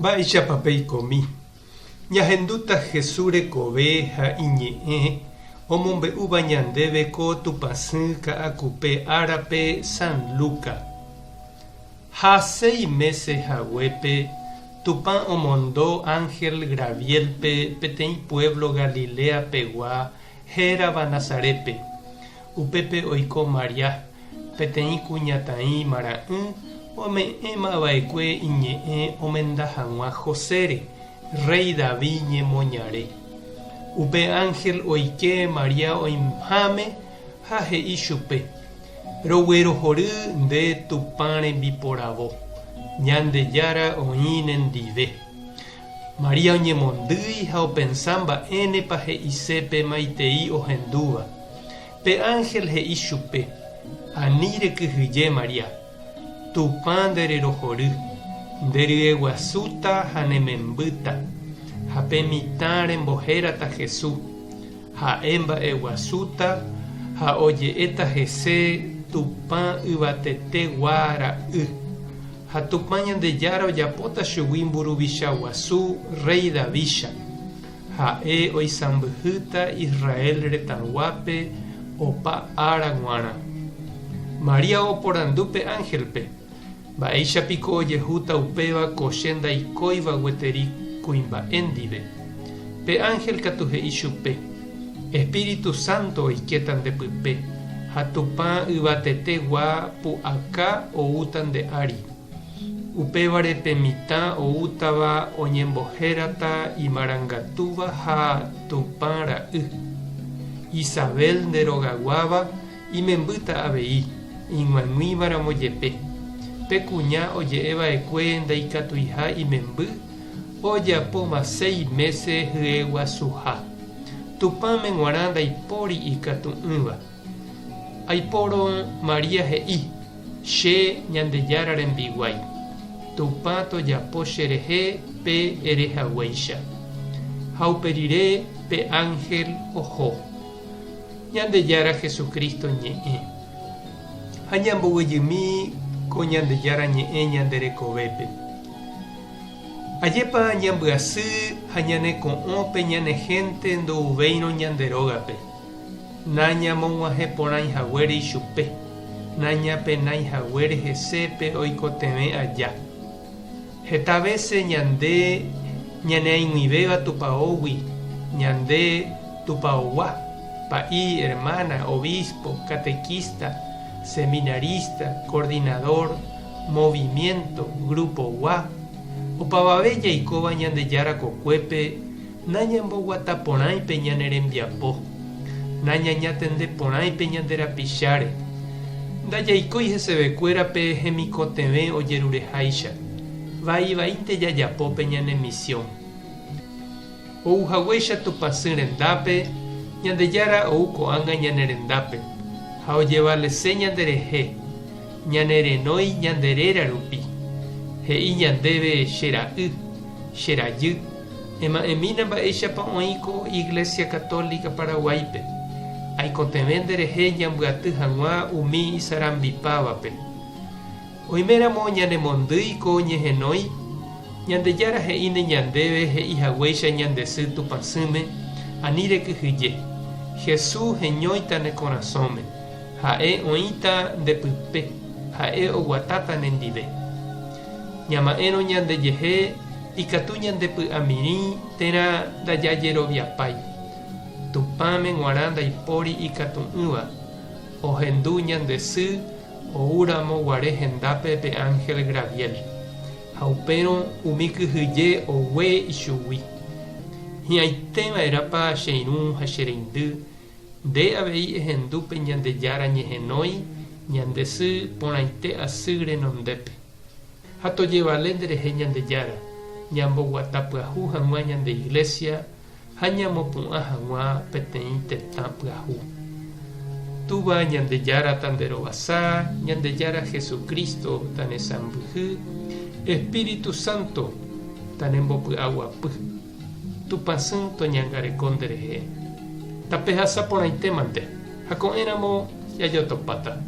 Mba'éichapa peikomi? Ñahendúta Hesu rekove ha iñe'ẽ omombe'úva ñandéve ko Tupãsy Ka'akupe árape San Luca. Ha séi mése haguépe Tupã omondo ánhel Graviélpe peteĩ puévlo Galilea pegua hérava Nazarépe. Upépe oiko María, peteĩ kuñataĩ mara'ỹ ome'ẽma va'ekue iñe'ẽ omenda hag̃ua Josére, rréi David ñemoñare. Upe ánhel oike María oĩháme ha he'i chupe, Roguerohory nde Tupã rembiporavo, Ñandejára oĩ nendive. María oñemondýi ha opensa mba'énepa he'ise pe maitei ohendúva. Pe ánhel he'i chupe, Ani rekyhyje, María. Tupã nde rerohory, nde ryeguasúta ha ne membýta, ha pe mitã rembohérata Jesús. Ha'e mba'eguasúta ha oje'éta hese Tupã Yvatetegua Ra'y. Ha Tupã Ñandejára ojapóta chugui mburuvicha guasu rréi Davícha. Ha'e oisãmbyhýta Israel retãguápe opa ára g̃uarã. María oporandu pe ánhelpe, Mba'éicha piko ojehúta upéva ko che ndaikóiva gueteri kuimba'e ndive? Pe ánhel katu he'i chupe, Espíritu Sánto oikéta nde pype, ha Tupã Yvatetegua pu'aka oúta nde ári. Upévare pe mitã oútava oñembohérata imarangatúva ha Tupã Ra'y. Isabel nde rogaguáva imembýta avei, ig̃uaig̃uívaramo jepe. Pe kuña oje'e va'ekue ndaikatuiha imemby, ojapóma séi mése hyeguasuha. Tupãme g̃uarã ndaipóri ikatu'ỹva. Aipórõ María he'i, Che Ñandejára rembiguái, Tupã tojapo cherehe pe ere haguéicha. Ha upe rire pe ánhel oho. Ñandejára Jesucristo ñe'ẽ. Ha ñamboguejymi ko Ñandejára ñe'ẽ ñande rekovépe. Ajépa ñambyasy ha ñaneko'õ pe ñane hénte ndouvéirõ ñande rógape. Nañamog̃uahẽporãi haguére ichupe, nañapenái haguére hese pe oikotevẽ aja. Heta vése ñande ñaneaig̃uivéva tupaógui, ñande tupaogua, pa'i, hermana, obispo, catequista, seminarista, coordinador, movimiento, grupo-gua, opavave jaikóva Ñandejára kokuépe, Nañamboguataporãi pe ñane rembiapo, nañañatendeporãi pe ñande rapicháre, ndajaikói hesevekuéra pe hemikotevẽ ojerureháicha, vai vaínte jajapo pe ñane misión. Ou haguéicha Tupãsy rendápe, Ñandejára ou ko'ág̃a ñane rendápe, ha ojevalese ñanderehe, ñanerenói ñande réra rupi. He'i ñandéve che ra'y, che rajy. Ema'ẽmína mba'éichapa oĩ ko Iglesia Católica Paraguáipe. Aikotevẽ nderehe ñambyaty hag̃ua umi isarambipávape. Oiméramo ñanemondýi ko ñehenói, Ñandejára he'íne ñandéve he'i haguéicha ñande sy Tupãsýme, Ani rekyhyje. Jesús heñóita ne korasõme. Ha'e oĩta nde pype, ha'e oguatáta nendive. Ñama'ẽrõ ñandejehe ikatu ñandepy'amirĩ térã ndajajeroviapái. Tupãme g̃uarã ndaipóri ikatu'ỹva, ohendu ñande sy oúramo guare hendápe pe ánhel Graviel. Ha upérõ umi kyhyje ogue ichugui. Hi'ãiteva'erãpa che irũ ha che reindy, nde avei ehendu pe Ñandejára ñehenói ñande sy porãite asy renondépe. Ha tojevale nderehe Ñandejára, ñamboguata pyahu hag̃ua ñande Iglesia ha ñamopu'ã hag̃ua peteĩ tetã pyahu. Túva Ñandejára tanderovasa, Ñandejára Jesucristo tanesãmbyhy, Espíritu Santo tanembopy'aguapy. Tupãsy toñangareko nderehe. Tapehasa porãitémante, ha ko'ẽramo jajotopáta.